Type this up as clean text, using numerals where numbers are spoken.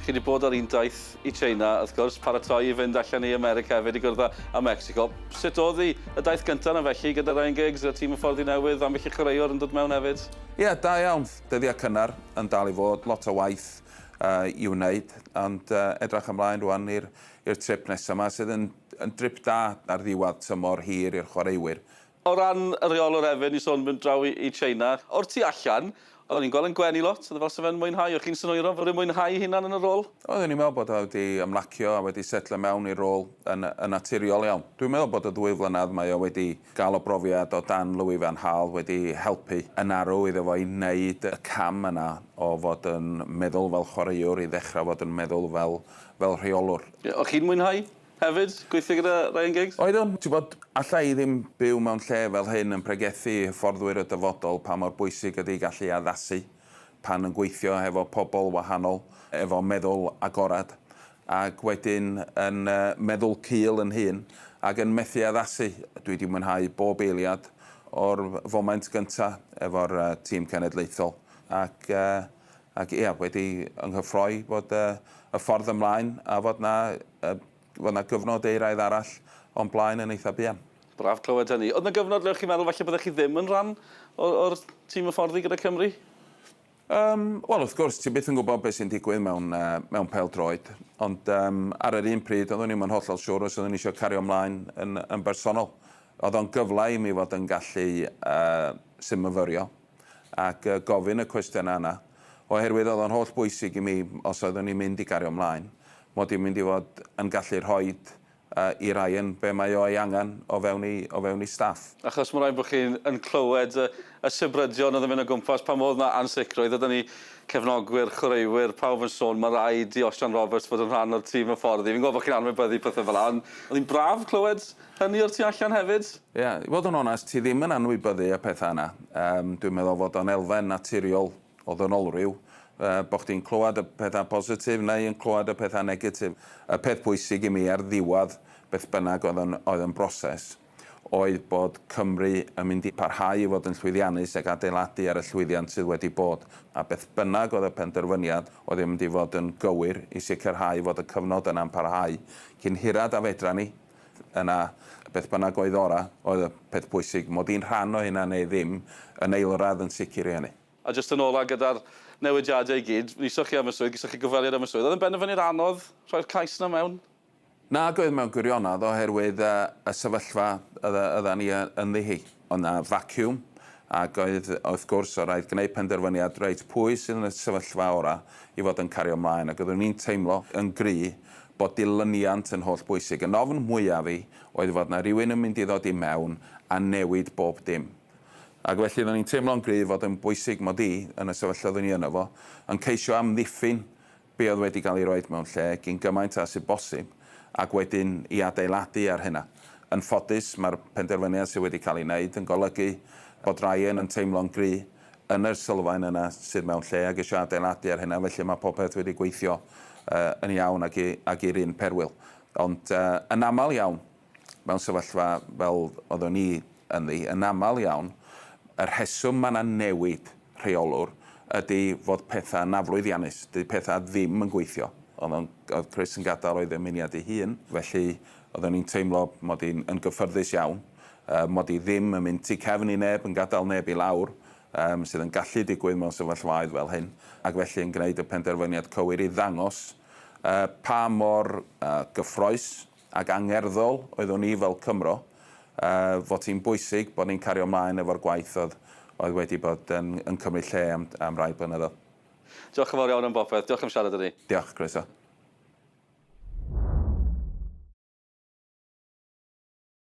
Chi wedi bod ar un daith i China, wrth gwrs, paratoi i fynd allan i America hefyd i gwrdd â Mexico. Sut oedd hi y daith gyntaf yna felly gyda Ryan Giggs, y tîm hyfforddi newydd, ambell i chwaraewr yn dod mewn hefyd? Ie, yeah, da iawn. Dyddiau cynnar yn dal i fod, lot o waith i'w wneud, ond edrych ymlaen rwan i'r trip nesaf yma, sydd yn drip da ar ddiwedd tymor hir i'r chwaraewyr. O ran y rheolwr hefyd, ni sôn mynd draw i China, o'r tu allan, oedden ni'n gweld yn gwenu lot, oedd e fel 'sa fe'n mwynhau, o'ch chi'n synhwyro fod e'n mwynhau hunan yn y rôl? Oeddwn i'n meddwl bod o wedi ymlacio a wedi setlo mewn i'r rôl yn naturiol iawn. Dwi'n meddwl bod y ddwy flynedd mae o wedi gael o brofiad o dan Louis van Gaal wedi helpu yn arw iddo fo i wneud y cam yna o fod yn meddwl fel chwaraewr i ddechrau fod yn meddwl fel rheolwr. O'ch chi'n mwynhau hefyd gweithio gyda Ryan Giggs? Oeddwn, ti'n bod, alla i ddim byw mewn lle fel hyn yn pregethu hyfforddwyr y dyfodol pa mor bwysig ydy gallu addasu pan yn gweithio hefo pobl wahanol, efo meddwl agorad, ac wedyn yn meddwl cul yn hun ac yn methu addasu. Dwi wedi mwynhau bob eiliad o'r foment gyntaf efo'r tîm cenedlaethol ac ia, wedi ynghyffroi bod y ffordd ymlaen a fod 'na gyfnod euraidd arall o'n blaen yn eitha buan. Braf clywed hynny. Oedd 'na gyfnod le o'ch chi'n meddwl falle byddech chi ddim yn rhan o'r tîm hyfforddi gyda Cymru? Wel, wrth gwrs, ti byth yn gwybod beth sy'n digwydd mewn pêl-droed, ond ar yr un pryd, oeddwn i'm yn hollol siŵr os oeddwn i eisiau cario ymlaen yn bersonol. Oedd o'n gyfle i mi fod yn gallu synmyfyrio ac gofyn y cwestiynau yna, oherwydd oedd o'n holl bwysig i mi, os oeddwn i'n mynd i gario ymlaen, mod i'n mynd i fod yn gallu rhoi i Ryan be mae o ei angen o fewn i staff. Achos mae'n rhaid bod chi'n yn clywed y sibrydion oedd yn mynd o gwmpas pan oedd 'na ansicrwydd. Oedden ni cefnogwyr, chwaraewyr, pawb yn sôn, mae rhaid i Osian Roberts fod yn rhan o'r tîm hyfforddi. Fi'n gwybod bod chi'n anwybyddu pethau fel 'na, ond oedd hi'n braf clywed hynny o'r tu allan hefyd? Ie, yeah, i fod yn onest, ti ddim yn anwybyddu y pethau yna. Dwi'n meddwl fod o'n elfen naturiol o ddynolryw, bod chdi'n clywed y pethau positif neu yn clywed y pethau negatif. Y peth pwysig i mi ar ddiwedd beth bynnag oedd yn broses oedd bod Cymru yn mynd i parhau i fod yn llwyddiannus ac adeiladu ar y llwyddiant sydd wedi bod. A beth bynnag oedd y penderfyniad oedd yn mynd i fod yn gywir i sicrhau fod y cyfnod yna'n parhau cyn hirad a fedra ni. Yna, beth bynnag oedd ora, oedd y peth pwysig, mod i'n rhan o hynna neu ddim, yn eilradd yn sicr i hynny. A jyst yn ola gyda'r newidiadau i gyd, nisoch chi am y swydd, gysoch chi gyfweliad am y swydd. Oedd yn benderfyniad anodd rhoi'r cais yna mewn? Nag oedd mewn gwirionedd oherwydd y sefyllfa oedden ni ynddi hi. Oedd 'na vacuum ac oedd, wrth gwrs, o rhaid gwneud penderfyniad, reit, pwy sydd yn y sefyllfa ora i fod yn cario ymlaen. Ac oeddwn i'n teimlo yn gry bod dilyniant yn holl bwysig. Yn ofn mwyaf fi oedd fod 'na rywun yn mynd i ddod i mewn a newid bob dim. Ac felly oeddwn i'n teimlo'n gryf fod yn bwysig mod i, yn y sefyllfa oeddwn i yno fo, yn ceisio amddiffyn be oedd wedi cael ei roed mewn lle gyn gymaint â sydd bosib, ac wedyn i adeiladu ar hynna. Yn ffodus, mae'r penderfyniad sydd wedi cael ei wneud yn golygu bod Ryan yn teimlo'n gry yn yr sylfaen yna sydd mewn lle ac eisiau adeiladu ar hynna, felly mae popeth wedi gweithio yn iawn ac i'r un perwyl. Ond yn aml iawn, mewn sefyllfa fel oeddwn i ynddi, yn aml iawn, y rheswm mae yna newid rheolwr ydy fod pethau yn aflwyddiannus, dydy pethau ddim yn gweithio. Oedd Chris yn gadael o'i ddymuniad ei hun, felly oeddwn i'n teimlo mod i'n yn gyffyrddus iawn, mod i ddim yn mynd tu cefn i neb, yn gadael neb i lawr, sydd yn gallu digwydd mewn sefyllfaoedd fel hyn, ac felly yn gwneud y penderfyniad cywir i ddangos pa mor gyffrous ac angerddol oeddwn i fel Cymro, fod hi'n bwysig bod ni'n cario ymlaen efo'r gwaith oedd wedi bod yn cymryd lle am rai blynyddoedd. Diolch yn fawr iawn am bopeth. Diolch am siarad â ni. Diolch, croeso.